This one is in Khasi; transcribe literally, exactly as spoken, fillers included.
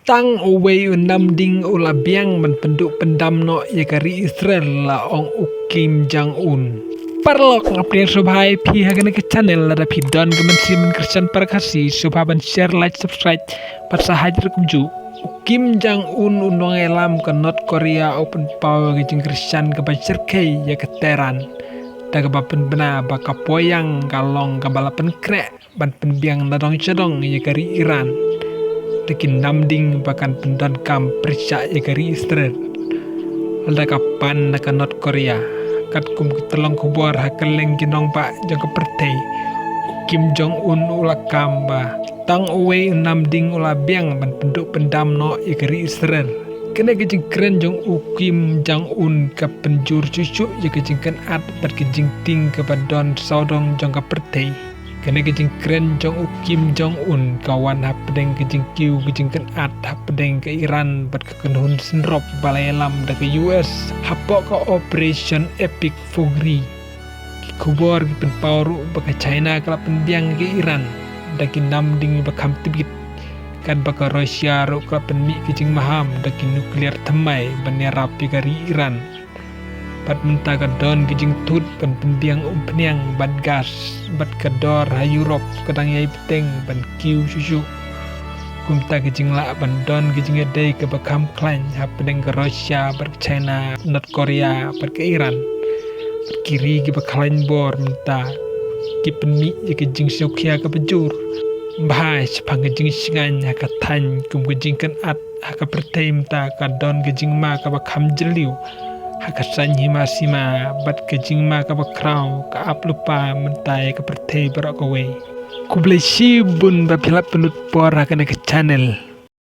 Tang uwei u namding u la biang ban pynduh pyndam noh ïa ka ri Israel, la ong u Kim Jong Un. Paralok, nga pdiang sngewbha ïa phi ha kane ka channel. Lada phi don ka mynsiem ban kyrshan para Khasi, sngewbha ban share, like, subscribe bad sa hajrong kumjuh. U Kim Jong Un, u nongïalam ka North Korea, u pynpaw ïa ka jingkyrshan kaba shyrkhei ïa ka Tehran da kaba pynbna ba ka Pyongyang ka long kaba la pynkhreh ban pynbiang na dong sha dong ïa ka ri Iran da ki namding ba kan pyndonkam pyrshah ïa ka ri Israel. Lada ka pan na ka North Korea, katkum ki tyllong khubor ha kylleng ki nongbah jong ka pyrthei, u Kim Jong Un u la kam ba tang uwei u namding u la biang ban pynduh pyndam noh ïa ka ri Israel. Kane ka jingkren jong u Kim Jong Un ka pynjur shuh shuh ïa ka jingkynad bad ka jingtieng kaba don sawdong jong ka pyrthei. Kane ka jingkren jong u Kim Jong Un ka wan hapdeng ka jingkiew ka jingkynad hapdeng ka Iran bad ka kynhun synrop ba la ïalam da ka U S hapoh ka Operation Epic Fury. Ki khubor ki pynpaw ruh ba ka China ka la pynbiang ïa ka Iran da ki namding ba kham tbit, katba ka Russia ruh ka la pynmih ka jingmaham da ki nuclear thymmai ban ïarap ïa ka ri Iran. Bad mynta ka don ka jingthut ban pynbiang umphniang bad gas bad ka dor ha Europe ka dang ïai bteng ban kiew shuh shuh. Kumta ka jinglah ban don ka jingïadei kaba kham khlaiñ hapdeng ka Russia bad ka China, North Korea bad ka Iran, bad ki ri kiba khlaiñ bor mynta ki pynmih ïa ka jingsngewkhia kaba jur. Bha shaphang ka jingshngaiñ ha ka thaiñ kum ka jingkynad ha ka pyrthei mynta ka don ka jingma kaba kham jylliew ha ka saiñ hima sima, bad ka jingma kaba khraw ka ap lypa mynta ïa ka pyrthei baroh kawei. Khublei shibun ba phi la pynlut por ha kane ka channel.